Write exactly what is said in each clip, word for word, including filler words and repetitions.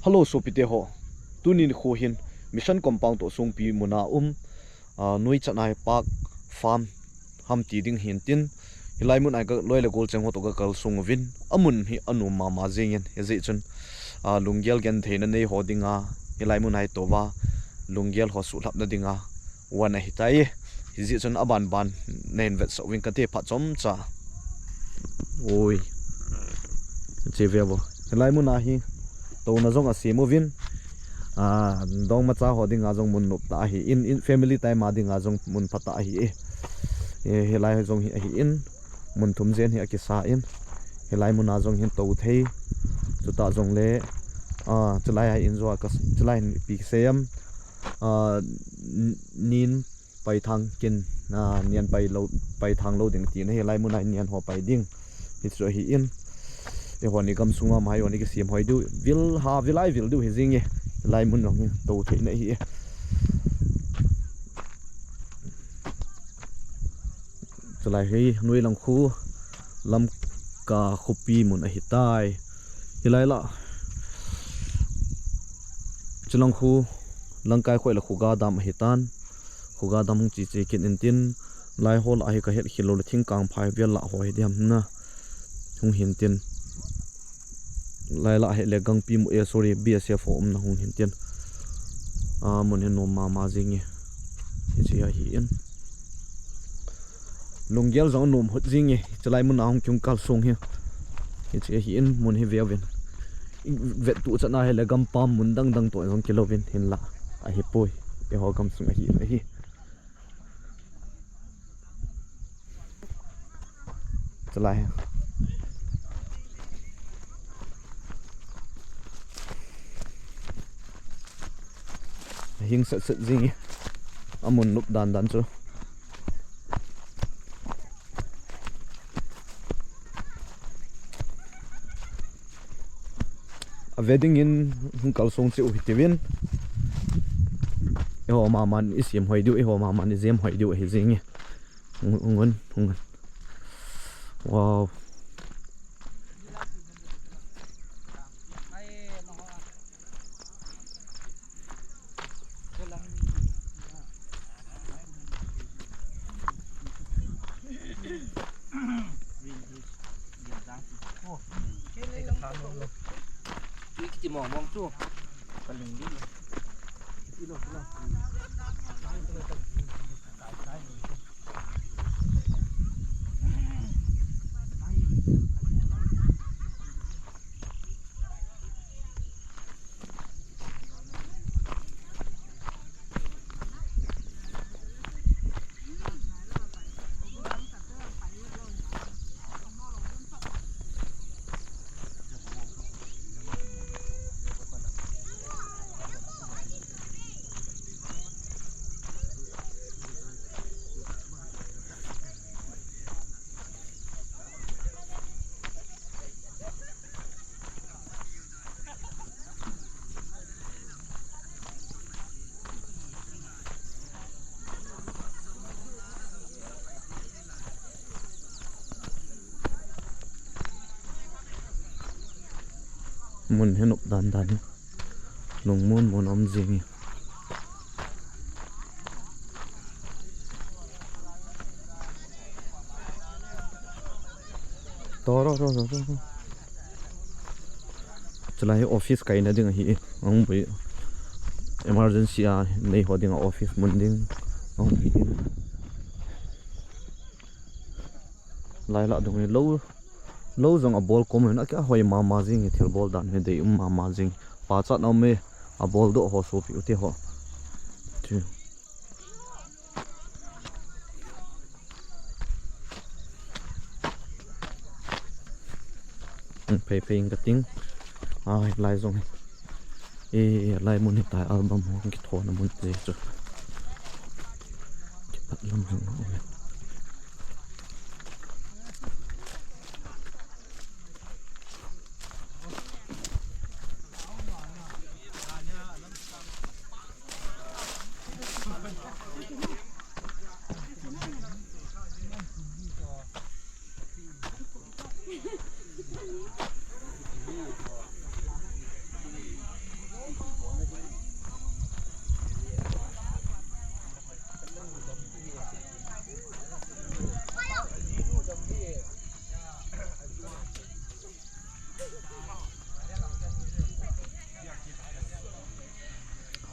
Hello sopite ho. Tuni nikho hin Mission Compound toh songpi muna um, ah, Nuichat Nai Park Farm ham ti ding hin tin, hilai mun a hi kaloi le gol cheng ho toh kakal song uvin, amun hi anom mama jingin, hijeh chun, ah, lunggel gentheina nei ho dinga, hilai mun a hi touva, lunggel ho suhlhapna dinga, van ahitai. Hijeh chun abanban nahin vetsah uvin kate phat chomcha. Oi. Che ve vo. Hilai mun a hi touna jong asem uvin. Ah, dongmacha ho dinga jong mun nop tah ahi in, in family time a dinga jong mun phatah ahi e. Eh, hilai jong hi ahi in. Mun thum jen hi akisa in. Hilai mun a jong hin tou thei. Chutah jongle, ah, chulai a hin jo a ka, chulai hin ipi kisei em. Ah, n-, nin paithang kin, ah, nian pai lou, paithang lou ding tina hilai mun a hin nian ho pai ding. Hichu ahi in. Eiho ni gamsung a ma eiho ni kisem hoi diu. Vil ha, vil ai vil diu hi jing e. Hilai mun jong hi tou theina ahi e. Chulai hi Nuilang khu Lamka khopi mun ahitai. Hilai la. Chulang khu Langkai khoi la Khuga dam ahitan. Khuga dam hung che che kit in tin. Lai ho la hi kahet khel lou le thingkang phai vel la ho hi diam na. Hung hin tin. Lai la hi le gangpi mu, eh, sorry, B S F ho umna hung hin tin. Ah, mun hi nom mama jing e. Hiche ahi in. Lunggel jong anom hut jing e. Chulai mun a hung kiung kal song hi. Hiche ahi in mun hi ve uvin. Vet tu chan a hi le gampam mun dang dang toh jong kilou vin hinla. Ahi poi. Eiho gamsung ahi in ahi. Chulai. Hing set set jing e. Amun nop dan dan chu. A wedding in hung kal song cheh u hitiuvin. Eiho maman i sem hoi diu, eiho maman i jem hoi diu ahi jing e. Hung, hung un, hung un. Wow. Tui kiti mong mong chu. Ka ling ling. Mun hi nop dan dan hi. Lungmon mon um jing e. To, to, to, to, to. Chulai hi office kaina ding ahi e. Ahung boi. Emergency a nei ho dinga office mun ding. Ahung hi. Lai la dung hi lou, lou jong abol kom in akihoi mama jing hi, thil bol dan hi dei um mama jing. Pachat na um e, abol doh ho sopi u te ho. Chu. Hmm, phei phei in ka ting. Ai, lai jong hi. E, lai mun hi tai album ho kithona mun te chu. Kipat lam jong na um e.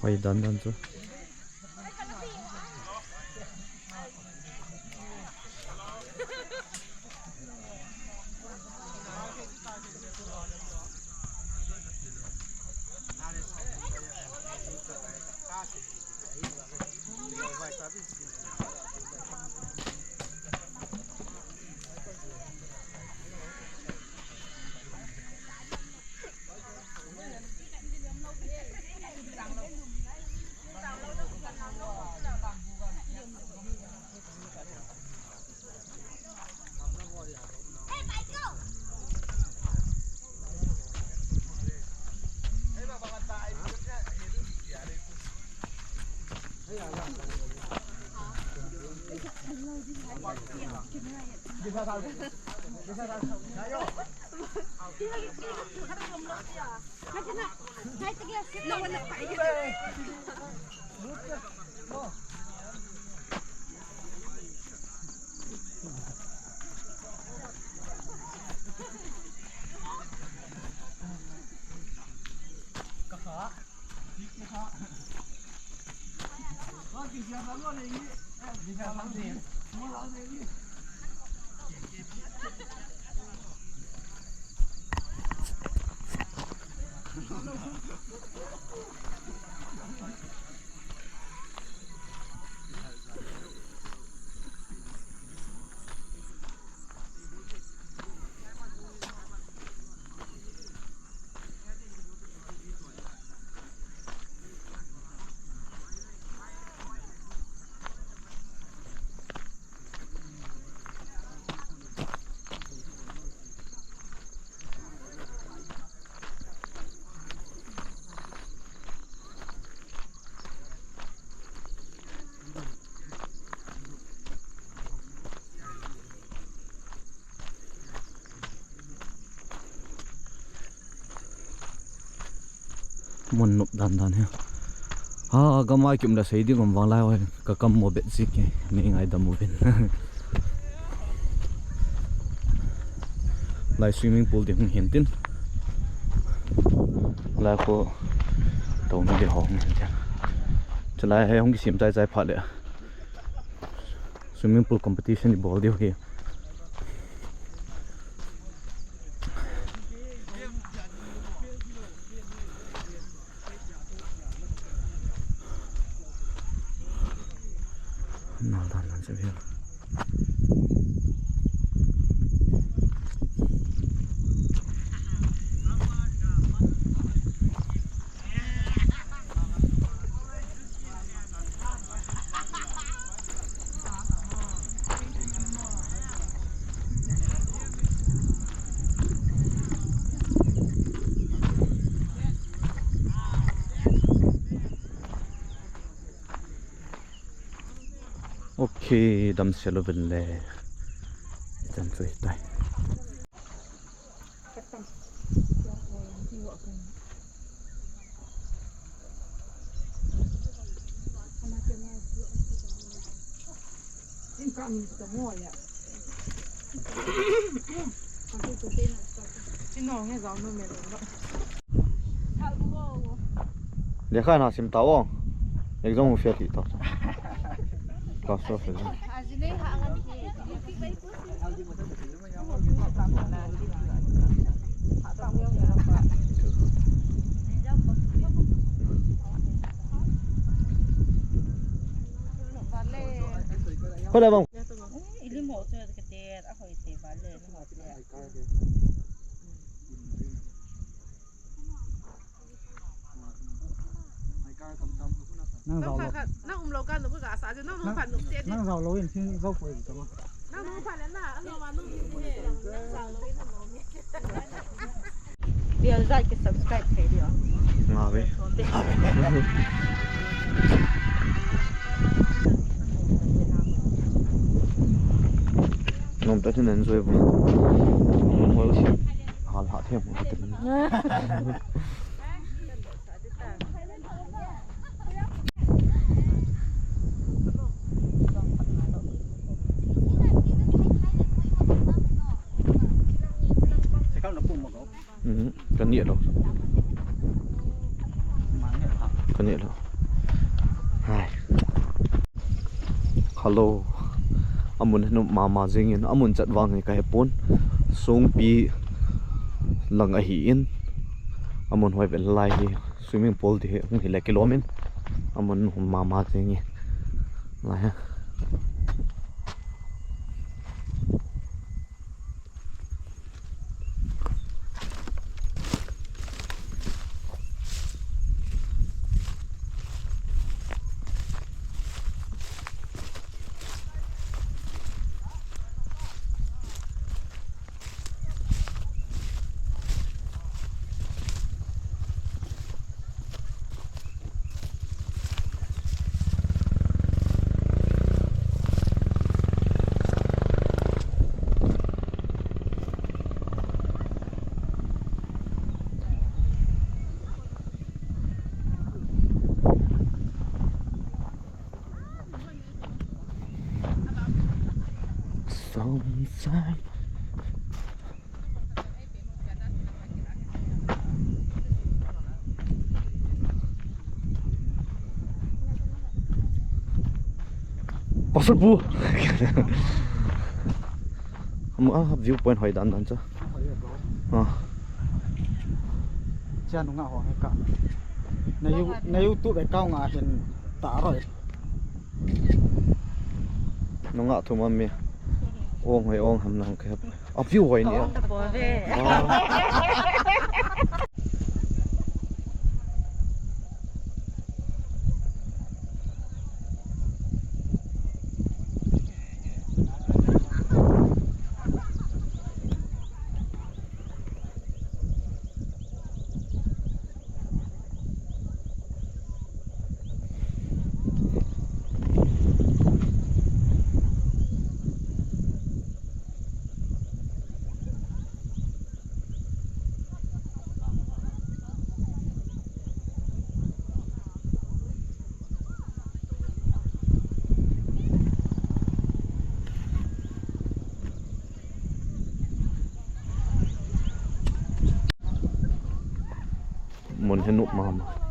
Hoi dan dan chu. Mun nop dan dan hi. Ha, gamai kim la sei ding um vang lai oi. Ka kam mo bet zik e. Nei ngaidam uvin. Lai swimming pool ding hung hin tin. Lai ko to ni de ho hung hin tin. Chalai he hung kisim chai chai pha le. Swimming pool competition i bol diu hi. Nal dan dan se ve. Okay, damsel uvin le. Chan chu hitai. Lekha na sim tao. Exam hu fail hi tao. Class twelve fail. Hola, vamos. Nang zau lo. Nang um lo kan, nang phat nung che di. Nang zau lo in thing zau poi di tama. Nang nung phat le na, ano ma nung di di he. Nang zau lo in ano mi. Bia zai ke subscribe thei di o. Nga ve. Nom ta thun enjoy bo. Mo si. Hal ha them mo. Ka neh lou. Ka neh lou. Ka neh lou. Hello. Amun hi nom mama jingin, amun chat vang hi kahepon. Songpi lang ahin. Amun hoi vel lai hi swimming pool ti hi hung hile kilomin. Amun nom mama jingin. Lai ha. Sunshine. Pasal bu. Ama, ah, viewpoint hoi dan dan cha. Ah. Cha nunga ho he ka. Na you-, na YouTube account nga hin ta roi. Nunga thu mami. Ong hoi ong ham nang ke. A view hoi ni a. Ong ta po ve. Ah. Mun hi nom mama.